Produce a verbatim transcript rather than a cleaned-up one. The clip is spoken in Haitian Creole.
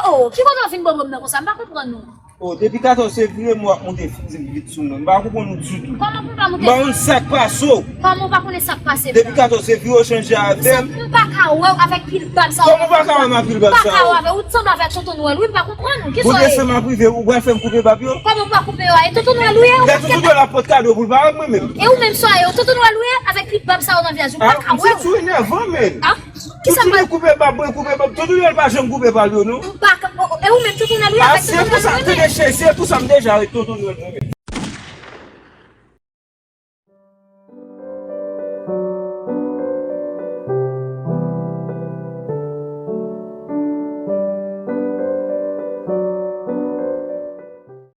Oh, ki kote w vin bobo m nan konsa? M pa konprann ou. Oh, depi katòz fevriye, mwen w ap monte vit sou mwen. M pa konprann ou ditou. Kòman pou m pa monte? M pa konn sa k pase w. Kòman w pa konnen sa k pase m nan? Depi katòz fevriye, w chanje avè m. M pa ka wè w avèk pil bab sa w. Kòman w pa ka wè m ak pil bab sa w? M pa ka wè w avè w, ou sanble avèk Tonton Nwèl, wi, m pa konprann ou. Ki sa w ye? Bondye sanm ap rive, ou pral fè m koupe bab yo? Kòman w pa koupe yo a? E Tonton Nwèl ou ye? Gade Tonton Nwèl ap pot kado pou l pa wè mwen menm. E ou menm sa w ye? Tonton Nwèl ou ye avèk pil bab sa w nan vizaj ou, m pa ka wè w. Ou sou enèvan, men. Kisa m pral koupe bab mwen, koupe bab. Tonton Nwèl pa janm koupe bab yo, non. M pa ka, o, o, e ou menm Tonton Nwèl ou ye avèk Tonton Nwèl ou ye? Se pou sa m te deche, se pou sa m deja avèk Tonton Nwèl mwen menm.